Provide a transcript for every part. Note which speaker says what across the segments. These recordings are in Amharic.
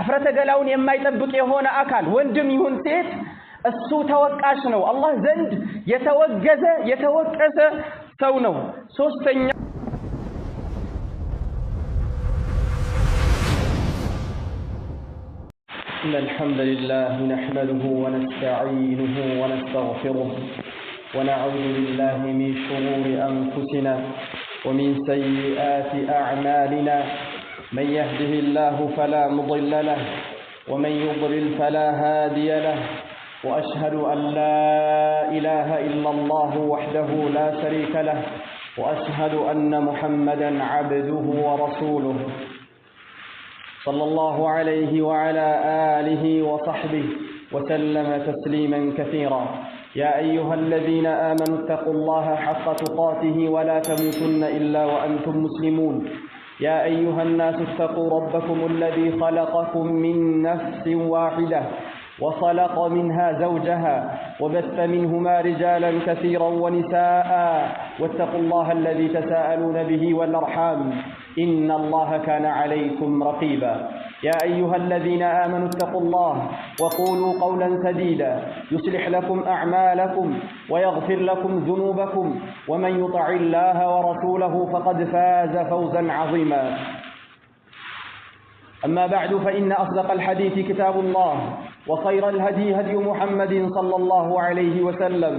Speaker 1: ሀፍረተ ገላውን የማይጠብቅ የሆነ አካል ወንድም ይሁን ሴት እሱ ተወቃሽ ነው። አላህ ዘንድ የተወገዘ የተወቀሰ ሰው ነው። ሶስተኛ إن الحمد لله نحمده ونستعينه ونستغفره ونعوذ بالله من شرور أنفسنا ومن سيئات أعمالنا، من يهده الله فلا مضل له ومن يضلل فلا هادي له، وأشهد أن لا إله إلا الله وحده لا شريك له، وأشهد أن محمدا عبده ورسوله صلى الله عليه وعلى آله وصحبه وسلم تسليما كثيرا. يا أيها الذين آمنوا اتقوا الله حق تقاته ولا تموتن إلا وأنتم مسلمون. يا أيها الناس اتقوا ربكم الذي خلقكم من نفس واحدة وخلق منها زوجها وبث منهما رجالا كثيرا ونساء، واتقوا الله الذي تساءلون به والأرحام إن الله كان عليكم رقيبا. يا أيها الذين آمنوا اتقوا الله وقولوا قولا سديدا يصلح لكم أعمالكم ويغفر لكم ذنوبكم، ومن يطع الله ورسوله فقد فاز فوزا عظيما. أما بعد، فإن أصدق الحديث كتاب الله، وخير الهدي هدي محمد صلى الله عليه وسلم،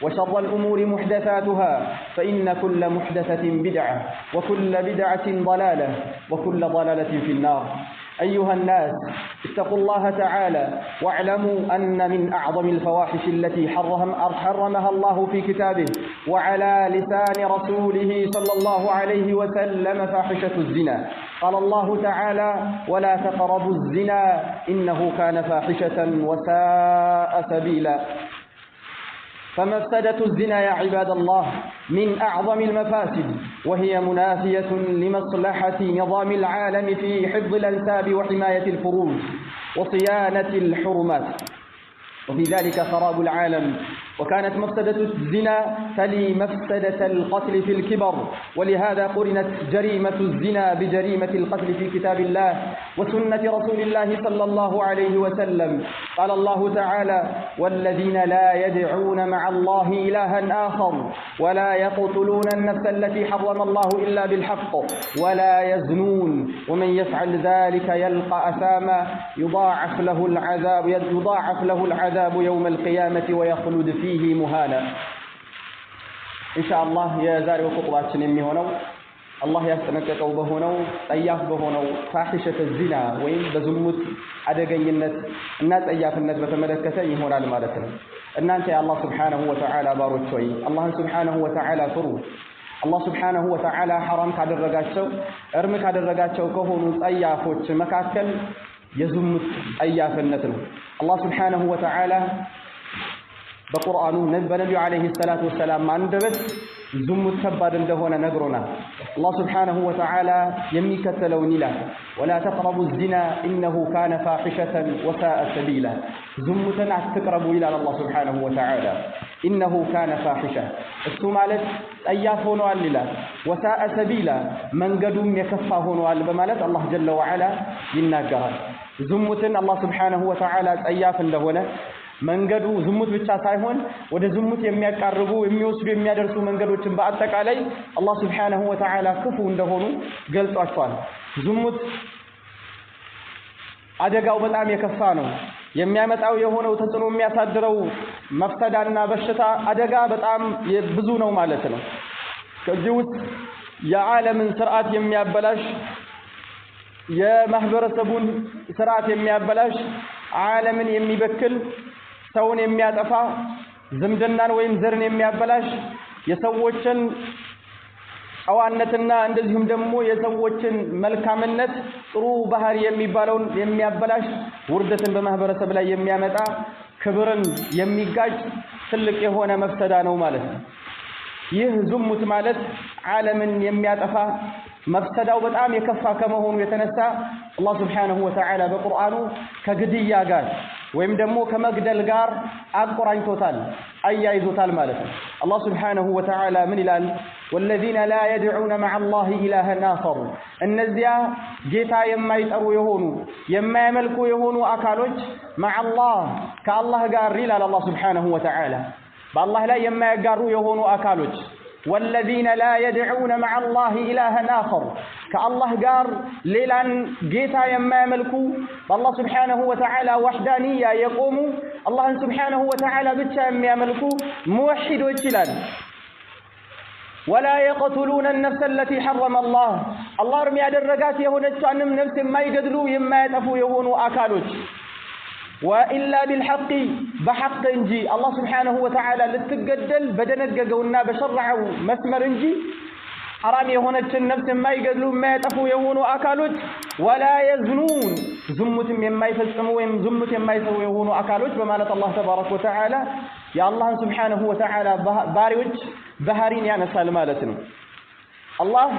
Speaker 1: وشر الأمور محدثاتها، فإن كل محدثة بدعة، وكل بدعة ضلالة، وكل ضلالة في النار. أيها الناس، اتقوا الله تعالى، واعلموا أن من أعظم الفواحش التي حرمها الله في كتابه وعلى لسان رسوله صلى الله عليه وسلم فاحشة الزنا. قال الله تعالى: ولا تقربوا الزنا إنه كان فاحشة وساء سبيلا. فمفسدة الزنا يا عباد الله من أعظم المفاسد، وهي منافية لمصلحة نظام العالم في حفظ الأنساب وحماية الفروج وصيانة الحرمات، وفي ذلك خراب العالم. وكانت مفسدة الزنا تلي مفسدة القتل في الكبر، ولهذا قرنت جريمة الزنا بجريمة القتل في كتاب الله وسنة رسول الله صلى الله عليه وسلم. قال الله تعالى: والذين لا يدعون مع الله إلها آخر ولا يقتلون النفس التي حرم الله إلا بالحق ولا يزنون ومن يفعل ذلك يلقى أثاما يضاعف له العذاب يوم القيامة ويخلد فيه مهانا. ኢንሻአላህ የዛሬው ኹጥባችን የሚሆነው አላህ ያስጠነቀቀው በሆነው ጸያፍ በሆነው ፋሒሸተ ዚና ወይም በዝሙት አደገኝነት እና ጸያፍነት በተመለከተ ይሆናል ማለት ነው። እናንተ የአላህ ስብሓነሁ ወተዓላ ባሮች ሆይ፣ አላህን ስብሓነሁ ወተዓላ ፍሩ። አላህ ስብሓነሁ ወተዓላ ሐራም ካደረጋቸው፣ እርም ካደረጋቸው ከሆኑ ጸያፎች መካከል የዝሙት ጸያፍነት ነው። አላህ ስብሓነሁ ወተዓላ በቁርአኑ በነቢዩ ዓለይሂ ሰላቱ ወሰላም አንደበት ዝሙት ከባድ እንደሆነ ነግሮናል። አላህ ስብሓነሁ ወተዓላ የሚከተለውን ይላል፦ ወላ ተቅረቡ ዚና ኢነሁ ካነ ፋሒሸተን ወሳአ ሰቢላ። ዝሙትን አትቅረቡ ይላል አላህ ስብሓነሁ ወተዓላ። ኢነሁ ካነ ፋሒሻ፣ እሱ ማለት ጸያፍ ሆኗል ይላል። ወሳአ ሰቢላ፣ መንገዱም የከፋ ሆኗል በማለት አላህ ጀለ ወዓላ ይናገራል። ዝሙትን አላህ ስብሓነሁ ወተዓላ ጸያፍ እንደሆነ፣ መንገዱ ዝሙት ብቻ ሳይሆን ወደ ዝሙት የሚያቃርቡ፣ የሚወስዱ፣ የሚያደርሱ መንገዶችን በአጠቃላይ አላህ ስብሓነሁ ወተዓላ ክፉ እንደሆኑ ገልጿቸዋል። ዝሙት አደጋው በጣም የከፋ ነው። የሚያመጣው የሆነው ተጽዕኖ፣ የሚያሳድረው መፍሰዳና በሽታ አደጋ በጣም ብዙ ነው ማለት ነው። ከዚህ ውስጥ የዓለምን ስርዓት የሚያበላሽ፣ የማህበረሰቡን ስርዓት የሚያበላሽ፣ ዓለምን የሚበክል፣ ሰውን የሚያጠፋ፣ ዝምድናን ወይም ዘርን የሚያበላሽ፣ የሰዎችን ጨዋነትና እንደዚሁም ደግሞ የሰዎችን መልካምነት፣ ጥሩ ባህሪ የሚባለውን የሚያበላሽ፣ ውርደትን በማህበረሰብ ላይ የሚያመጣ፣ ክብርን የሚጋጭ ትልቅ የሆነ መፍሰዳ ነው ማለት ነው። ይህ ዝሙት ማለት ዓለምን የሚያጠፋ፣ መፍሰዳው በጣም የከፋ ከመሆኑ የተነሳ አላህ ስብሓነሁ ወተዓላ በቁርአኑ ከግድያ ጋር ወይም ደግሞ ከመግደል ጋር አቆራኝቶታል፣ አያይዞታል ማለት ነው። አላህ ስብሓነሁ ወተዓላ ምን ይላል? ወለዚነ ላ የድዑነ መዐ አላሂ ኢላሃን አኸር እነዚያ ጌታ የማይጠሩ የሆኑ የማያመልኩ የሆኑ አካሎች መዐ አላህ ከአላህ ጋር ይላል አላህ ሱብሓነሁ ወተዓላ በአላህ ላይ የማያጋሩ የሆኑ አካሎች ወለዚነ ላ የድዑነ መዐ አላሂ ኢላሃን አኸር ከአላህ ጋር ሌላን ጌታ የማያመልኩ በአላህ ሱብሓነሁ ወተዓላ ወሕዳንያ የቆሙ አላህን ሱብሓነሁ ወተዓላ ብቻ የሚያመልኩ ሙወሒዶች ይላል። ወላ የቅቱሉነ ነፍሰ አለቲ ሐረመ አላህ አላህ እርም ያደረጋት የሆነቿንም ነፍስ የማይገድሉ የማያጠፉ የሆኑ አካሎች ወኢላ ቢልሐቂ በሐቅ እንጂ አላህ ሱብሓነሁ ወተዓላ ልትገደል በደነገገውና በሸረዐው መስመር እንጂ ሐራም የሆነችን ነፍስ የማይገድሉ የማያጠፉ የሆኑ አካሎች ወላ የዝኑን ዝሙትም የማይፈጽሙ ወይም ዝሙት የማይሰሩ የሆኑ አካሎች በማለት አላህ ተባረከ ወተዓላ የአላህን ሱብሓነሁ ወተዓላ ባሪዎች ባህሪን ያነሳል ማለት ነው። አላህ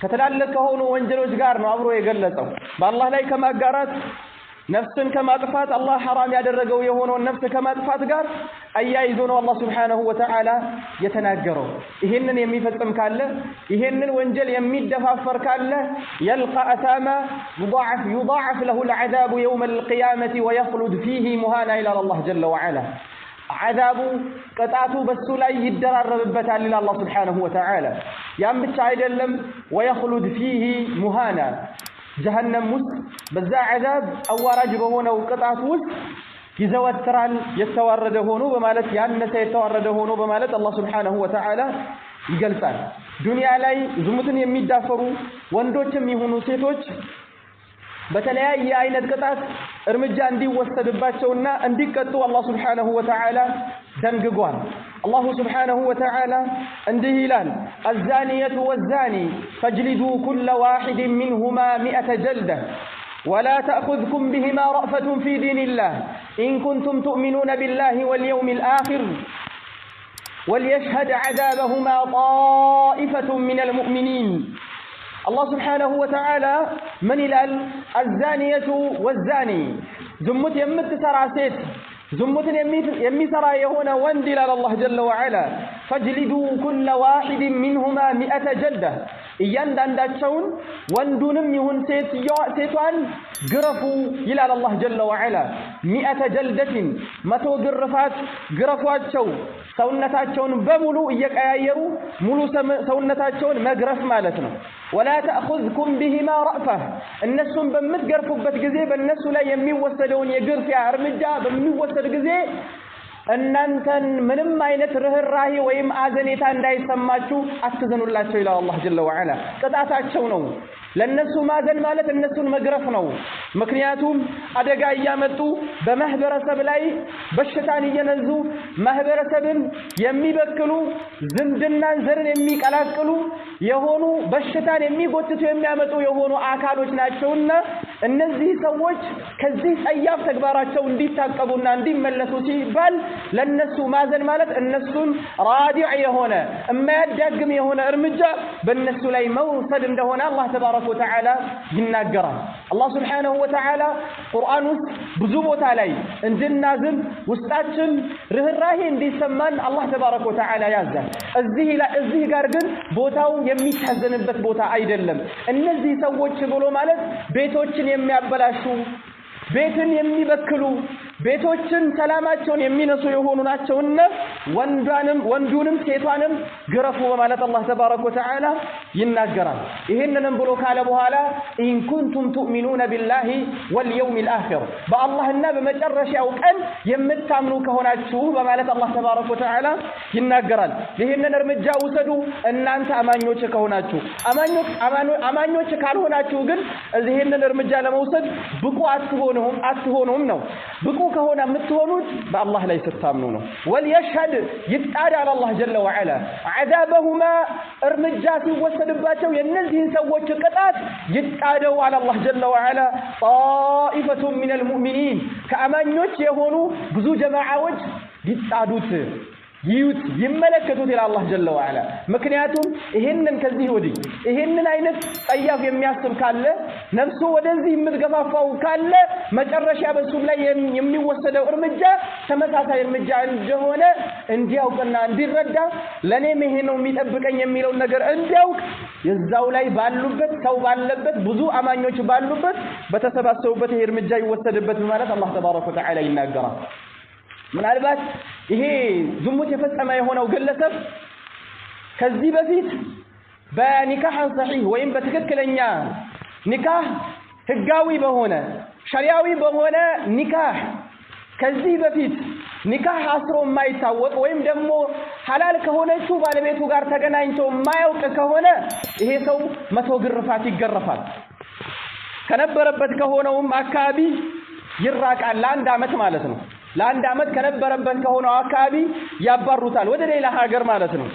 Speaker 1: ከተላልቅ ከሆኑ ወንጀሎች ጋር ነው አብሮ የገለጸው። በአላህ ላይ ከማጋራት ነፍስን ከማጥፋት አላህ ሐራም ያደረገው የሆነውን ነፍስ ከማጥፋት ጋር አያይዞ ነው አላህ ሱብሓነሁ ወተዓላ የተናገረው። ይሄንን የሚፈጽም ካለ ይሄንን ወንጀል የሚደፋፈር ካለ የልቃ አሳማ ዩضاعፍ ለሁ العذاب يوم القيامة ويخلد فيه مهانا ይላል አላህ ጀለ ወዐላ። ዐዛቡ ቅጣቱ በሱ ላይ ይደራረብበታል ይላል አላህ ሱብሓነሁ ወተዓላ። ያም ብቻ አይደለም ወየኽሉድ ፊህ ሙሃና ጀሀነም ውስጥ በዛ ዐዛብ አዋራጅ በሆነው ቅጣት ውስጥ ይዘወትራል የተዋረደ ሆኖ በማለት ያነሰ የተዋረደ ሆኖ በማለት አላህ ሱብሓነሁ ወተዓላ ይገልጻል። ዱንያ ላይ ዝሙትን የሚዳፈሩ ወንዶችም ይሁኑ ሴቶች በተለያየ አይነት ቅጣት እርምጃ እንዲወሰድባቸውና እንዲቀጡ አላህ ሱብሓነሁ ወተዓላ ደንግጓል። አላሁ ሱብሓነሁ ወተዓላ እንዲህ ይላል፣ አዛኒየቱ ወዛኒ ፈጅሊዱ ኩለ ዋሒድን ሚንሁማ 100 ጀልደ ወላ ተእኹዝኩም ቢሂማ ረእፈቱን ፊ ዲኒላህ ኢን ኩንቱም ትኡሚኑነ ቢላሂ ወልየውሚል አኺር ወልየሽሀድ ዐዛበሁማ ጣኢፈቱን ሚነል ሙእሚኒን። አላህ ሱብሓነሁ ወተዓላ ምን ይላል? አዛኒየቱ ወዛኒ ዝሙት የምትሰራ ሴት ዝሙትን የሚሰራ የሆነ ወንድ ይላል አላህ ጀለ ወዐላ ፈጅሊዱ ኩለ ዋሒድን ሚንሁማ 100 ጀልደ እያንዳንዳቸውን ወንዱንም ይሁን ሴቷን ግረፉ ይላል አላህ ጀለ ወዐላ። 100 ጀልደትን 100 ግርፋት ግረፏቸው። ሰውነታቸውን በሙሉ እየቀያየሩ ሙሉ ሰውነታቸውን መግረፍ ማለት ነው። ወላ ተእኹዝኩም ቢሂማ ረእፈ እነሱን በምትገርፉበት ጊዜ በእነሱ ላይ የሚወሰደውን የግርፊያ እርምጃ በሚወሰድ ጊዜ እናንተን ምንም አይነት ርህራሄ ወይም አዘኔታ እንዳይሰማችሁ አትዘኑላቸው ይላል አላህ ጀለ ወዐላ። ቅጣታቸው ነው። ለነሱ ማዘን ማለት እነሱን መግረፍ ነው። ምክንያቱም አደጋ እያመጡ በማህበረሰብ ላይ በሽታን እየነዙ ማህበረሰብን የሚበክሉ ዝምድናን ዘርን የሚቀላቅሉ የሆኑ በሽታን የሚጎትቱ የሚያመጡ የሆኑ አካሎች ናቸውና እነዚህ ሰዎች ከዚህ ጸያፍ ተግባራቸው እንዲታቀቡና እንዲመለሱ ሲባል ለነሱ ማዘን ማለት እነሱን ራዲዕ የሆነ የማያዳግም የሆነ እርምጃ በእነሱ ላይ መውሰድ እንደሆነ አላህ ተባረከ ወተዓላ ይናገራል። አላህ ሱብሓነሁ ወተዓላ ቁርአን ውስጥ ብዙ ቦታ ላይ እንድናዝን ውስጣችን ርህራሄ እንዲሰማን አላህ ተባረከ ወተዓላ ያዛል። እዚህ ጋር ግን ቦታው የሚታዘንበት ቦታ አይደለም። እነዚህ ሰዎች ብሎ ማለት ቤቶችን የሚያበላሹ ቤትን የሚበክሉ ቤቶችን ሰላማቸውን የሚነሱ የሆኑ ናቸውና ወንዱንም ሴቷንም ግረፉ በማለት አላህ ተባረከ ወተዓላ ይናገራል። ይህንንም ብሎ ካለ በኋላ إن كنتم تؤمنون بالله واليوم الآخر በአላህና በመጨረሻው ቀን የምታምኑ ከሆናችሁ በማለት አላህ ተባረከ ወተዓላ ይናገራል። ይህንን እርምጃ ውሰዱ እናንተ አማኞች ከሆናችሁ። አማኞች ካልሆናችሁ ግን ይህንን እርምጃ ለመውሰድ ብቁ አትሆኑም ነው። ብቁ ከሆነ የምትሆኑት በአላህ ላይ ስታምኑ ነው። ወልየሽሀድ ይጣዳል አላህ ጀለ ወዐላ ዐዛበሁማ እርምጃ ሲወሰድባቸው የእነዚህን ሰዎች ቅጣት ይጣደው አለ አላህ ጀለ ወዐላ። ጣኢፈቱን ሚነል ሙእሚኒን ከአማኞች የሆኑ ብዙ ጀማዓዎች ይጣዱት። ይዩት ይመለከቱት ይላል አላህ ጀለ ወዐላ። ምክንያቱም ይሄንን ከዚህ ወዲህ ይሄንን አይነት ጠያፍ የሚያስብ ካለ፣ ነፍሱ ወደዚህ የምትገፋፋው ካለ፣ መጨረሻ በሱም ላይ የሚወሰደው እርምጃ ተመሳሳይ እርምጃ እንደሆነ እንዲያውቅና እንዲረዳ፣ ለኔም ይሄ ነው የሚጠብቀኝ የሚለውን ነገር እንዲያውቅ፣ የዛው ላይ ባሉበት፣ ሰው ባለበት፣ ብዙ አማኞች ባሉበት በተሰባሰቡበት ይሄ እርምጃ ይወሰድበት በማለት አላህ ተባረከ ወተዓላ ይናገራል። ምናልባት ይሄ ዝሙት የፈጸመ የሆነው ግለሰብ ከዚህ በፊት በኒካህ ሰሒህ ወይም በትክክለኛ ኒካህ፣ ህጋዊ በሆነ፣ ሸሪያዊ በሆነ ኒካህ ከዚህ በፊት ኒካህ አስሮ የማይታወቅ ወይም ደግሞ ሐላል ከሆነችው ባለቤቱ ጋር ተገናኝቶ የማያውቅ ከሆነ ይሄ ሰው 100 ግርፋት ይገረፋል። ከነበረበት ከሆነውም አካባቢ ይራቃል ለአንድ ዓመት ማለት ነው። ለአንድ ዓመት ከነበረበት ከሆነው አካባቢ ያባሩታል ወደ ሌላ ሀገር ማለት ነው።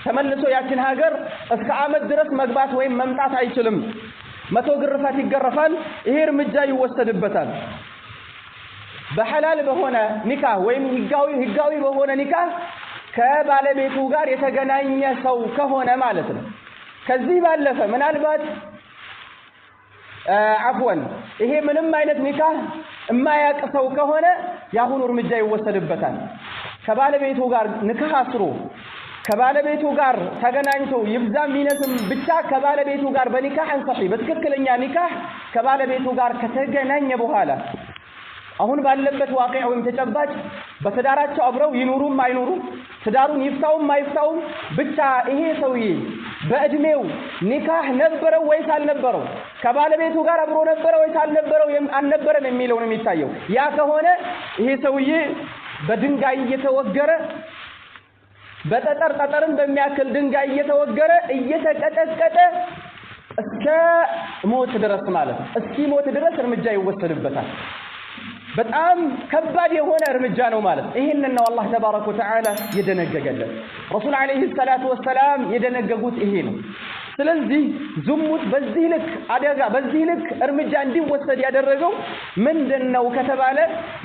Speaker 1: ተመልሶ ያችን ሀገር እስከ ዓመት ድረስ መግባት ወይም መምጣት አይችልም። 100 ግርፋት ይገረፋል። ይሄ እርምጃ ይወሰድበታል። በሐላል በሆነ ኒካህ ወይም ህጋዊ በሆነ ኒካህ ከባለቤቱ ጋር የተገናኘ ሰው ከሆነ ማለት ነው። ከዚህ ባለፈ ምናልባት፣ አፍወን፣ ይሄ ምንም አይነት ኒካህ የማያውቅ ሰው ከሆነ የአሁኑ እርምጃ ይወሰድበታል። ከባለቤቱ ጋር ኒካህ አስሮ ከባለቤቱ ጋር ተገናኝቶ፣ ይብዛም ይነስም ብቻ ከባለቤቱ ጋር በኒካህ ሰሒህ፣ በትክክለኛ ኒካህ ከባለቤቱ ጋር ከተገናኘ በኋላ፣ አሁን ባለበት ዋቂዕ ወይም ተጨባጭ በትዳራቸው አብረው ይኑሩም አይኑሩም፣ ትዳሩን ይፍታውም አይፍታውም፣ ብቻ ይሄ ሰውዬ በእድሜው ኒካህ ነበረው ወይስ አልነበረው፣ ከባለቤቱ ጋር አብሮ ነበረ ወይስ አልነበረም የሚለው ነው የሚታየው። ያ ከሆነ ይሄ ሰውዬ በድንጋይ እየተወገረ፣ በጠጠር ጠጠርን በሚያክል ድንጋይ እየተወገረ፣ እየተቀጠቀጠ እስከ ሞት ድረስ ማለት ነው። እስኪ ሞት ድረስ እርምጃ ይወሰድበታል። በጣም ከባድ የሆነ እርምጃ ነው ማለት ነው። ይህንን ነው አላህ ተባረከ ወተዓላ የደነገገልን። ረሱል ዓለይሂ ሰላቱ ወሰላም የደነገጉት ይሄ ነው። ስለዚህ ዝሙት በዚህ ልክ አደጋ፣ በዚህ ልክ እርምጃ እንዲወሰድ ያደረገው ምንድን ነው ከተባለ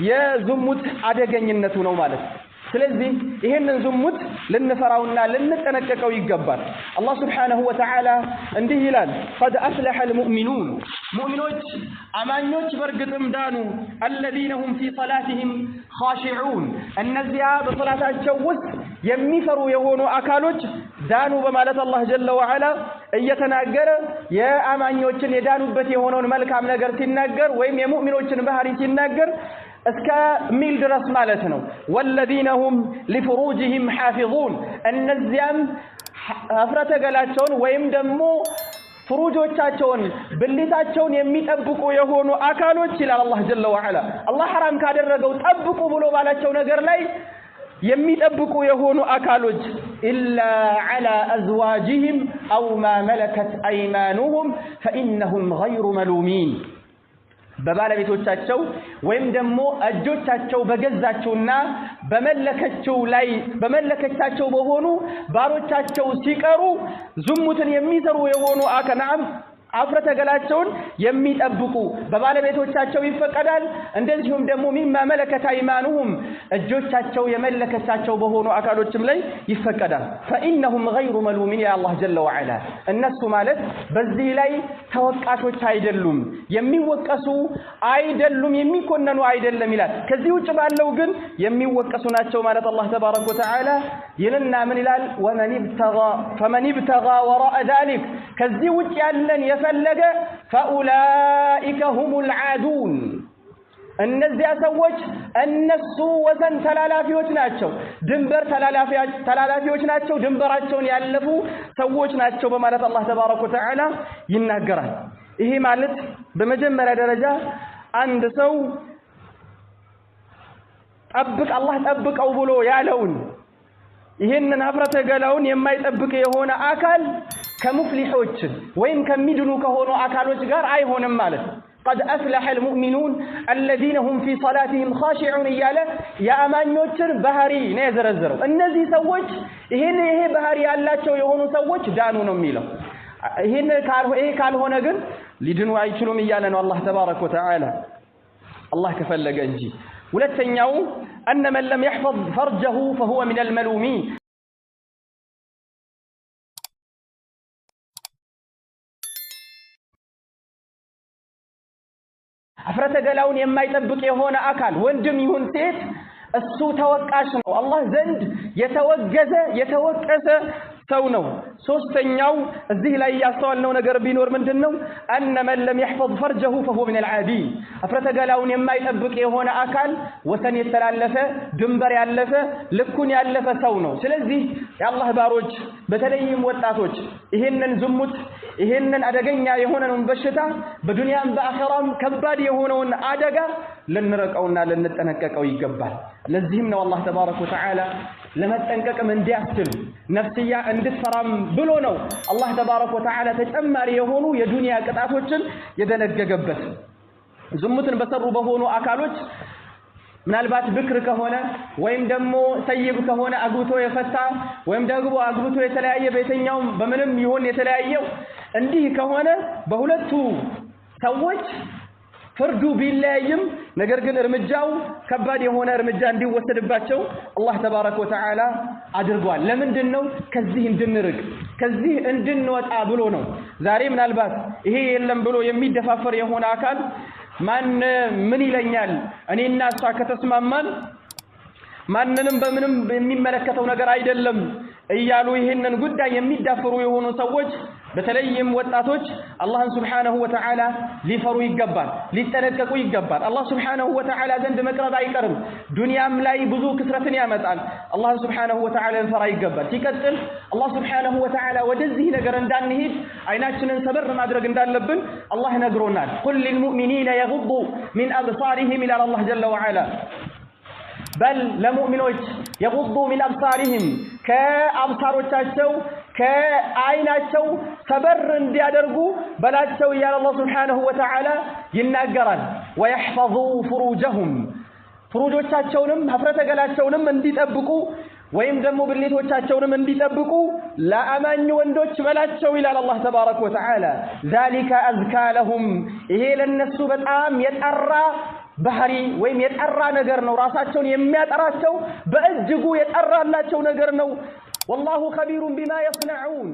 Speaker 1: የዝሙት አደገኝነቱ ነው ማለት ነው። ስለዚህ ይህንን ዝሙት ልንፈራውና ልንጠነቀቀው ይገባል። አላህ ስብሓነሁ ወተዓላ እንዲህ ይላል፣ ቀድ አፍለሐ አልሙእሚኑን፣ ሙእሚኖች አማኞች በእርግጥም ዳኑ። አለዚነ ሁም ፊ ሰላቲሂም ኻሺዑን፣ እነዚያ በሶላታቸው ውስጥ የሚፈሩ የሆኑ አካሎች ዳኑ በማለት አላህ ጀለ ወዐላ እየተናገረ፣ የአማኞችን የዳኑበት የሆነውን መልካም ነገር ሲናገር ወይም የሙእሚኖችን ባህሪ ሲናገር እስከ ሚል ድረስ ማለት ነው። ወለዚነ ሁም ሊፍሩጅሂም ሓፊዙን፣ እነዚያም ሀፍረተ ገላቸውን ወይም ደግሞ ፍሩጆቻቸውን፣ ብልታቸውን የሚጠብቁ የሆኑ አካሎች ይላል አላህ ጀለ ወዐላ። አላህ ሐራም ካደረገው ጠብቁ ብሎ ባላቸው ነገር ላይ የሚጠብቁ የሆኑ አካሎች፣ ኢላ ዐላ አዝዋጅህም አው ማ መለከት አይማኑሁም ፈኢነሁም ገይሩ መሉሚን፣ በባለቤቶቻቸው ወይም ደግሞ እጆቻቸው በገዛቸውና በመለከችው ላይ፣ በመለከቻቸው በሆኑ ባሮቻቸው ሲቀሩ ዝሙትን የሚሰሩ የሆኑ አከናም አፍረተ ገላቸውን የሚጠብቁ በባለቤቶቻቸው ይፈቀዳል። እንደዚሁም ደግሞ ሚማ መለከት አይማኑሁም፣ እጆቻቸው የመለከቻቸው በሆኑ አካሎችም ላይ ይፈቀዳል። ፈኢነሁም ገይሩ መሉሚን ያ አላህ ጀለ ወዐላ፣ እነሱ ማለት በዚህ ላይ ተወቃሾች አይደሉም፣ የሚወቀሱ አይደሉም፣ የሚኮነኑ አይደለም ይላል። ከዚህ ውጭ ባለው ግን የሚወቀሱ ናቸው ማለት አላህ ተባረከ ወተዓላ ይልና ምን ይላል? ፈመን ብተጋ ወራአ ዛሊክ፣ ከዚህ ውጭ ያለን የፈለገ፣ ፈኡላኢከ ሁሙል ዓዱን፣ እነዚያ ሰዎች እነሱ ወሰን ተላላፊዎች ናቸው፣ ድንበር ተላላፊዎች ናቸው፣ ድንበራቸውን ያለፉ ሰዎች ናቸው በማለት አላህ ተባረከ ወተዓላ ይናገራል። ይሄ ማለት በመጀመሪያ ደረጃ አንድ ሰው ጠብቅ፣ አላህ ጠብቀው ብሎ ያለውን ይህንን ሀፍረተ ገላውን የማይጠብቅ የሆነ አካል ከሙፍሊሖች ወይም ከሚድኑ ከሆኑ አካሎች ጋር አይሆንም ማለት ነው። ቀድ አፍለሐ አልሙእሚኑን አለዚነ ሁም ፊ ሰላቲሂም ኻሺዑን እያለ የአማኞችን ባህሪ ነው የዘረዘረው። እነዚህ ሰዎች ይሄ ባህሪ ያላቸው የሆኑ ሰዎች ዳኑ ነው የሚለው። ይሄ ካልሆነ ግን ሊድኑ አይችሉም እያለ ነው አላህ ተባረከ ወተዓላ፣ አላህ ከፈለገ እንጂ። ሁለተኛው أن من لم يحفظ فرجه فهو من الملومين። ሀፍረተ ገላውን የማይጠብቅ የሆነ አካል ወንድም ይሁን ሴት እሱ ተወቃሽ ነው። አላህ ዘንድ የተወገዘ የተወቀሰ ሰው ነው። ሶስተኛው እዚህ ላይ ያስተዋልነው ነገር ቢኖር ምንድነው? أن من لم يحفظ فرجه فهو من العادين። ሀፍረተ ገላውን የማይጠብቅ የሆነ አካል ወሰን የተላለፈ ድንበር ያለፈ ልኩን ያለፈ ሰው ነው። ስለዚህ የአላህ ባሮች በተለይም ወጣቶች ይህንን ዝሙት ይህንን አደገኛ የሆነውን በሽታ በዱንያም በአኺራም ከባድ የሆነውን አደጋ ልንረቀውና ልንጠነቀቀው ይገባል። ለዚህም ነው አላህ ተባረከ ወተዓላ ለመጠንቀቅም እንዲያስችል ነፍስያ እንድትፈራም ብሎ ነው አላህ ተባረከ ወተዓላ ተጨማሪ የሆኑ የዱንያ ቅጣቶችን የደነገገበት። ዝሙትን በሰሩ በሆኑ አካሎች ምናልባት ብክር ከሆነ ወይም ደግሞ ሰይብ ከሆነ አግብቶ የፈታ ወይም ደግሞ አግብቶ የተለያየ በየትኛውም በምንም ይሁን የተለያየው እንዲህ ከሆነ በሁለቱ ሰዎች ፍርዱ ቢለያይም ነገር ግን እርምጃው ከባድ የሆነ እርምጃ እንዲወሰድባቸው አላህ ተባረከ ወተዓላ አድርጓል። ለምንድን ነው? ከዚህ እንድንርቅ ከዚህ እንድንወጣ ብሎ ነው። ዛሬ ምናልባት ይሄ የለም ብሎ የሚደፋፈር የሆነ አካል ማን ምን ይለኛል፣ እኔና እሷ ከተስማማን ማንንም በምንም የሚመለከተው ነገር አይደለም እያሉ ይህንን ጉዳይ የሚዳፈሩ የሆኑ ሰዎች በተለይም ወጣቶች አላህን ሱብሓነሁ ወተዓላ ሊፈሩ ይገባል፣ ሊጠነቀቁ ይገባል። አላህ ሱብሓነሁ ወተዓላ ዘንድ መቅረብ አይቀርም። ዱንያም ላይ ብዙ ክስረትን ያመጣል። አላህን ሱብሓነሁ ወተዓላ ልንፈራ ይገባል። ሲቀጥል አላህ ሱብሓነሁ ወተዓላ ወደዚህ ነገር እንዳንሄድ አይናችንን ሰበር ማድረግ እንዳለብን አላህ ነግሮናል። ቁል ሊልሙእሚኒነ የጉዱ ሚን አብሳሪሂም ይላል አላህ ጀለ ወዐላ። በል ለሙእሚኖች የጉዱ ሚን አብሳሪሂም ከአብሳሮቻቸው ከአይናቸው ሰበር እንዲያደርጉ በላቸው እያለ አላህ ሱብሓነሁ ወተዓላ ይናገራል። ወየሕፈዙ ፍሩጀሁም ፍሩጆቻቸውንም ሀፍረተ ገላቸውንም እንዲጠብቁ ወይም ደግሞ ብልቶቻቸውንም እንዲጠብቁ ለአማኝ ወንዶች በላቸው ይላል አላህ ተባረከ ወተዓላ። ዛሊከ አዝካ ለሁም ይሄ ለነሱ በጣም የጠራ ባህሪ ወይም የጠራ ነገር ነው። ራሳቸውን የሚያጠራቸው በእጅጉ የጠራላቸው ነገር ነው። ወላሁ ኸቢሩን ቢማ የስነዑን።